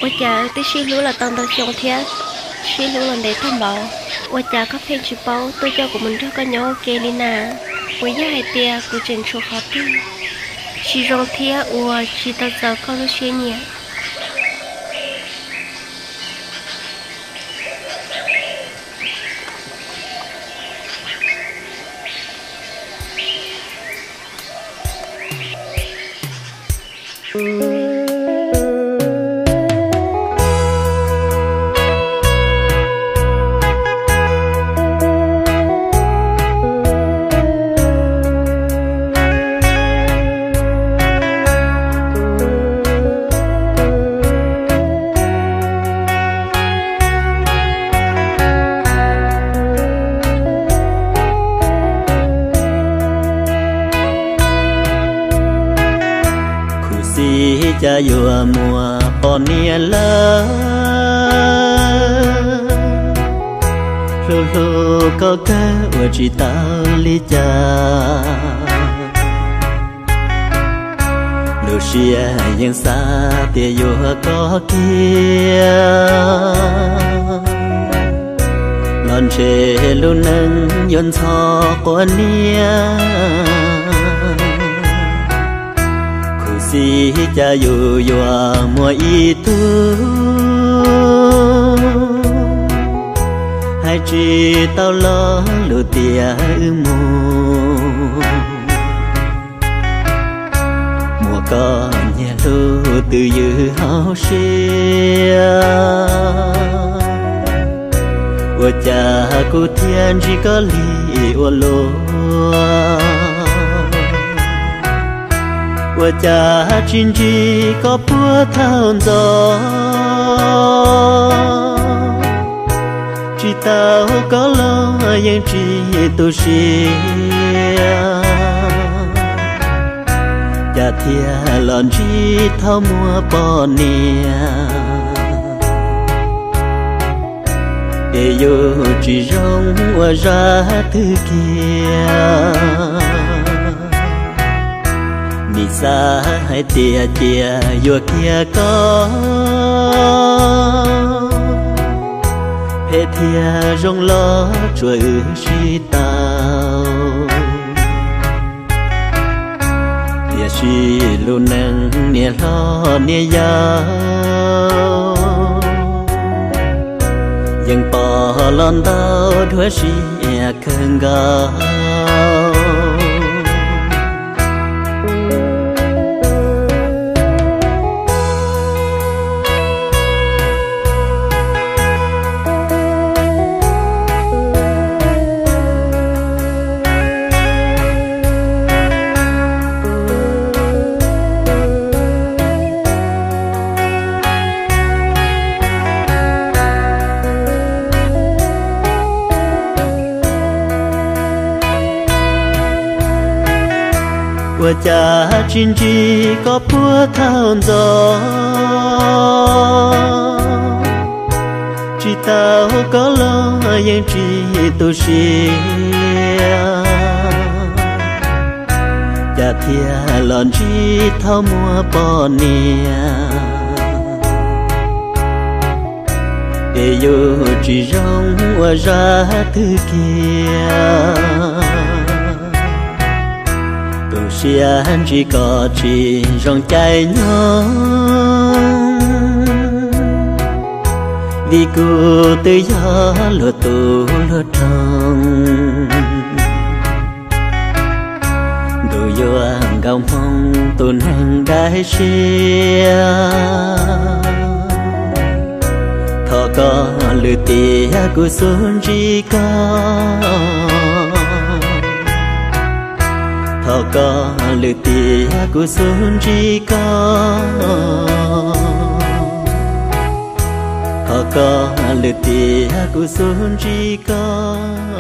Ua cas wb twb sib hlub los tau ntau xyoo thiab, sib hlub los ntev tag npaum, ua cas koj pheej tsis paub tuaj coj kuv mus nrog koj nyob ua ke li na? Puas yog hais tias kuv tseem tshuav qhov twg tsis zoo thiab uas tsis tau txaus koj lub siab nyiam? Khuv xim cas yuav muaj poj niam lawm, hlub hlub koj kawg ua tsis tau li cas. Lub siab yeej xav tias yuav koj kiag, los ntshe lub neej yuav ntxhov quav niam. Khuv xim cas yus yuav muaj ib tug, hais tsis tau lo lus tias wb mus. Muaj koj nyiag hlub twb ywm hauv siab, ua cas kuv thiaj ntsib koj li ua luaj? Ua cas tsis ntsib koj puag thaum ntxov? Tsis tau koj los yeej tsis tu siab, cas thiaj los ntsib thaum muaj poj niam. Es yus tsis zoo ua zaj twg kiag, nim xav hais tias cia yuav kiag koj, phem thiab zoo los tsuav wb sib tau. Tiam sis lub neej niam hlob niam yau, yeej pom los ntau dua siab kawg nkaus. Ua cas tsis ntsib koj puag thaum ntxov? Tsis tau koj los yeej tsis tu siab, cas thiaj los ntsib thaum muaj poj niam. Es yus tsis zoo ua zaj twg kiag, tu siab ntsib koj tsis zoo caij nyoog, vim kuv twb yog luag tus luag roog. Ntuj yuav nkaus hmoo tus neeg dai siab, thov koj lwm tiam kuv xub ntsib koj. Thov koj lwm tiam kuv xub ntsib koj. Thov koj lwm tiam kuv xub ntsib koj.